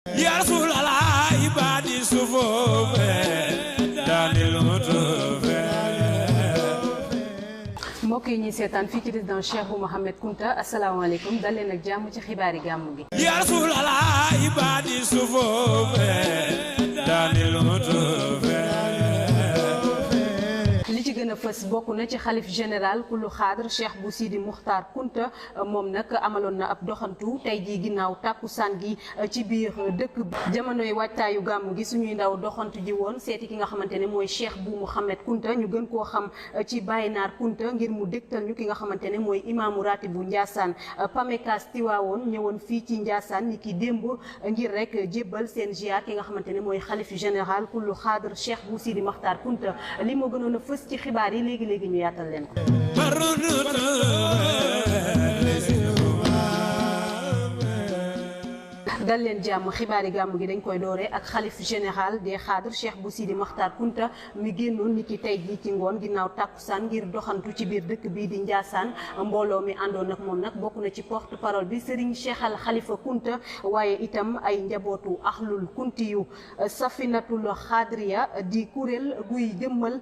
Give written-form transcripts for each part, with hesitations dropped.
يا رسول الله عبادي صفوف داني المطوف mbokk yi ñuy seetaan fii ci résidence Cheikh Bou Mouhamed Kounta asalaamaaleykum dal leen ak jàmm ci xibaari gàmmu gi. يا رسول الله عبادي صفوف داني المطوف li ci gën a fës bokk na ci xalif général kullu xaadr Cheikh Bou Sidi Muxtaar Kounta moom nag amaloon na ab doxantu tey jii ginnaaw tàkkusaan gi ci biir dëkk bi jamonoy waajtaayu gàmmu gi suñuy ndaw doxantu ji woon seeti ki nga xamante ne mooy Cheikh Bou Mouhamed Kounta ñu gën koo xam ci Baye Naar Kounta ngir mu dégtal ñu ki nga xamante ne mooy imaamu ratib bu Ndiassane Pamekas Tiwaawoon ñëwoon fii ci Ndiassane ni ki démb ngir rek jébbal seen ziar ki nga xamante ne mooy xalif général kullu xaadr Cheikh Bou Sidi Muxtaar Kounta li moo gënoon a fës ci xibaar yi léegi ñu yaatal leen ko. dal leen jàmm xibaari gàmmu gi dañ koy dooree ak xalif général des xaadr Cheikh Bou Sidi Muxtaar Kounta mi génnoon ni ki tey jii ci ngoon ginnaaw tàkkusaan ngir doxantu ci biir dëkk bii di Ndiassane mbooloo mi àndoon ak moom nag bokk na ci porte parole bi Serigne Cheikh Al Khalifa Kounta waaye itam ay njabootu axlul kunti yu safinatul xaadriya di kuréel guy jëmmal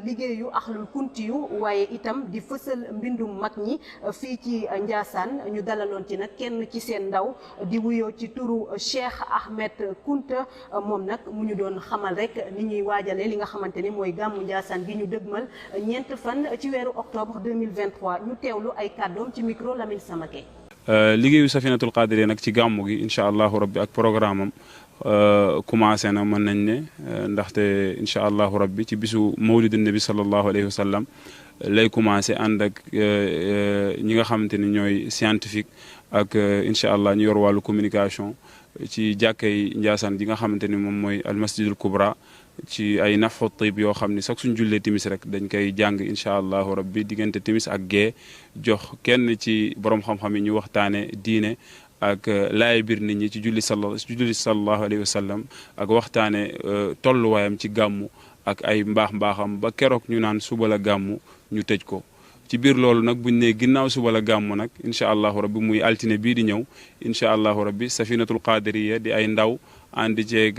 liggéeyu axlul kunti yu waaye itam di fësal mbindum mag ñi fii ci Ndiassane ñu dalaloon ci nag kenn ci seen ndaw di wuyoo ci turu Cheikh Ahmed Kounta moom nag mu ñu doon xamal rek ni ñuy waajale li nga xamante ni mooy gàmmu Ndiassane gi ñu dëgmal ñeent fan ci weeru octobre 2023 ñu teewlu ay kàddoom ci micro Lamine Samake. liggéeyu Safinatul Qadiriya nag ci gàmmu gi incha allahu rabbi ak programme am commencé na mën nañ ne ndaxte incha allahu rabbi ci bisu mawlidin nabi sallallahu alayhi wa sallam lay commencé ànd ak ñi nga xamante ni ñooy scientifique ak incha allah ñu yor wàllu communication ci jàkkay Ndiassane ji nga xamante ni moom mooy almasjidul kubra ci ay nafxu tib yoo xam ni sax suñ jullee timis rek dañ koy jàng incha allahu rabbi diggante timis ak gee jox kenn ci borom xam-xam yi ñu waxtaane diine ak laay biir nit ñi ci julli sallallahu alayhi wa sallam ak waxtaane tolluwaayam ci gàmmu ak ay mbaax-mbaaxam ba keroog ñu naan suba la gàmmu ñu tëj ko ci biir loolu nag buñ ne ginnaaw suba la gàmmu nag incha allahu rabbi muy altine bii di ñëw incha allahu rabbi Safinatul Qadiriya di ay ndaw àndi ceeg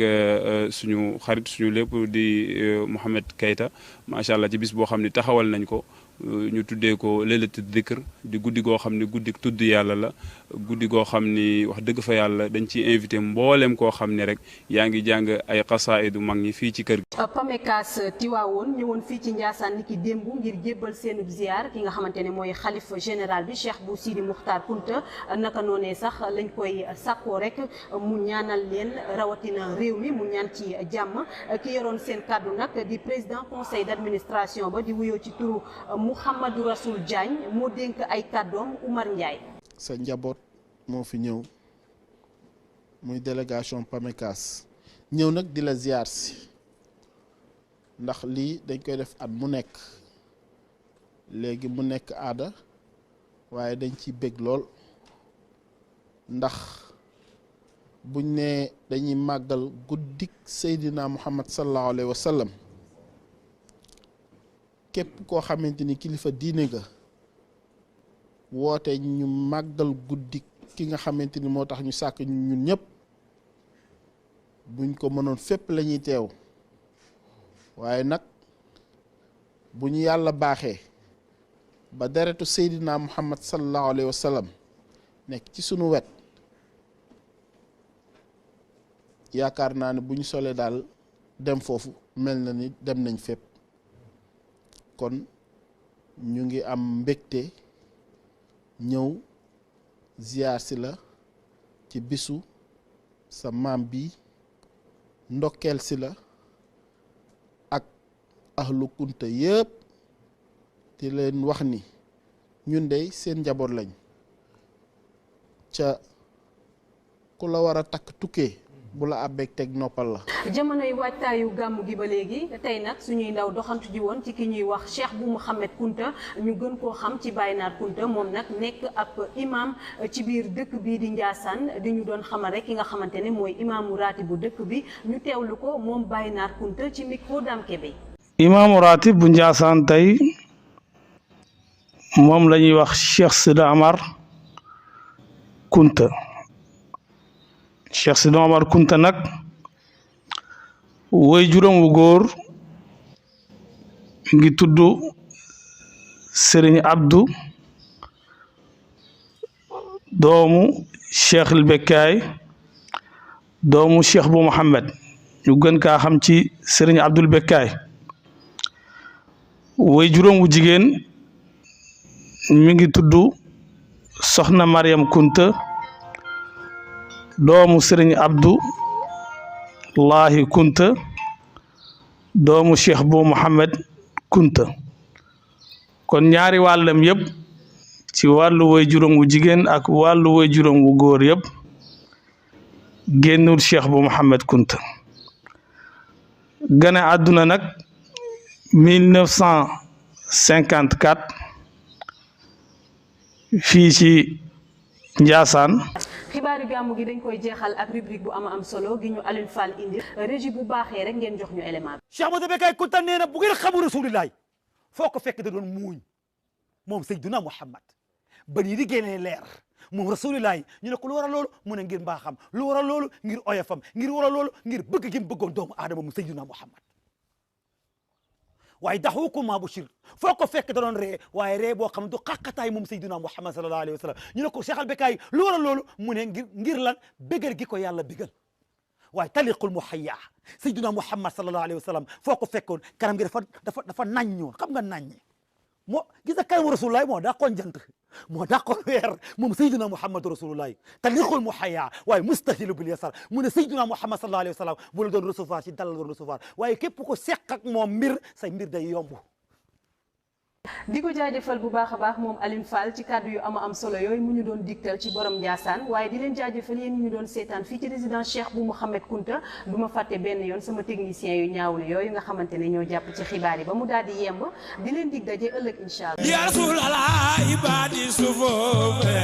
suñu xarit suñu lépp di Mouhamed Keita macha allah ci bis boo xam ne taxawal nañ ko ñu tuddee ko leelatu dikr di guddi goo xam ne guddi tudd yàlla la guddi goo xam ni wax dëgg fa yàlla dañ ciy invité mboolem koo xam ne rek yaa ngi jàng ay xasaayidu mag ñi fii ci kër gi. Pamekas Tiwaawoon ñëwoon fii ci Ndiassane ni ki démb ngir jébbal seenub ziar ki nga xamante ne mooy xalif général bi Cheikh Bou Sidi Muxtaar Kounta naka noonee sax lañ koy sàkkoo rek mu ñaanal leen rawatina réew mi mu ñaan ci jàmm ki yoroon seen kàddu nag di président conseil d'administration ba di wuyoo ci turu Mouhamadou Rassoul Diagne moo dénk ay kàddoom Oumar Ndiaye. sa njaboot moo fi ñëw muy délégation Pamekas ñëw nag di la ziar si ndax lii dañ koy def at mu nekk léegi mu nekk aada waaye dañ ciy bég lool ndax buñ ne dañuy màggal guddik Seydina Muhammad sallallahu alayhi wa sallam képp koo xamante ni kilifa diine nga woote ñu màggal guddi ki nga xamante ni moo tax ñu sàkk ñun ñëpp buñ ko mënoon fépp la ñuy teew waaye nag bu ñu yàlla baaxee ba deretu Seydina Muhammad sallallahu alayhi wa sallam nekk ci sunu wet yaakaar naa ne bu ñu solee daal dem foofu mel na ni dem nañ fépp kon ñu ngi am mbégte ñëw ziyaar si la ci bisu sa maam bi ndokkeel si la ak ahlu Kunta yëpp te leen wax ni ñun dey seen njaboot lañ ca ku la war a takk tukkee bu la àbbeeg teg noppal la. jamonoy waajtaayu gàmmu gi ba léegi tey nag suñuy ndaw doxantu ji woon ci ki ñuy wax Cheikh Bou Mouhamed Kounta ñu gën koo xam ci Baye Naar Kounta moom nag nekk ab imam ci biir dëkk bii di Ndiassane di ñu doon xamal rek ki nga xamante ne mooy imaamu ratib bu dëkk bi ñu teewlu ko moom Baye Naar Kounta ci micro Dame Kébé. imaamu ratib bu Ndiassane tey moom la ñuy wax Cheikh Sida Amar Kounta Cheikh Sidi Omar Kunta nag woy juróom wu góor ngi tudd Serigne Abdou doomu Cheikh El Bekkaay doomu Cheikh bu Mouhamed ñu gën kaa xam ci Serigne Abdul Bekkaay woy juróom wu jigéen mi ngi tudd Soxna Mariam Kunta doomu Serigne Abdou Lahi Kunta doomu Cheikh bu Mouhamed Kunta kon ñaari wàllam yëpp ci wàllu woy juróom wu jigéen ak wàllu woy juróom wu góor yëpp génnul Cheikh bu Mouhamed Kunta gane àdduna nag 1954 fii ci Njaasaan. xibaari gàmmu gi dañ koy jeexal ak rubrique bu am solo gi ñu Alioune Fall indi régie bu baaxee rek ngeen jox ñu élément bi. Cheikh Ahmadou Bekkaay Kunta nee na bu ngeen xamul rasulillahi foo ko fekk da doon muuñ moom Seydina Muhammad ba nii di génnee leer moom rasulillahi ñu ne ko lu war a loolu mu ne ngir mbaaxam lu war a loolu ngir oyofam ngir war a loolu ngir bëgg gi mu bëggoon doomu aadama mu Seydina Muhammad waaye daxukum ma bu shir foo ko fekk da doon ree waaye ree boo xam ne du xàqataay moom Seydina Muhammad sallallahu alayhi wa sallam ñu ne ko Cheikh al Bekkaay lu war a loolu mu ne ngir lan bégal gi ko yàlla bégal waaye taliqul muhayya Seydina Muhammad sallallahu alayhi wa sallam foo ko fekkoon kanam gi dafa naññoo xam nga naññe moo gis nga kanamu rasulullahi moo dàqoon jant moo dàqoon weer moom Seydina Muhammad rasulullahi taliqul muhayya waaye mustahilu bil yasar mu ne Seydina Muhammad sallallahu alayhi wa sallam bu la doon recevoir ci dal la doon recevoir waaye képp ko seq ak moom mbir say mbir day yomb. di ko jaajëfal bu baax a baax moom Alioune Fall ci kàddu yu am solo yooyu mu ñu doon digtal ci borom Ndiassane waaye di leen jaajëfal yéen ñu doon seetaan fii ci résidence Cheikh bu Mouhamed Kunta du ma fàtte benn yoon sama technicien yu ñaawlu yooyu nga xamante ne ñoo jàpp ci xibaar yi ba mu daal di yemb di leen dig daje ëllëg incha allah. ya rasulallah ibadi sufoofe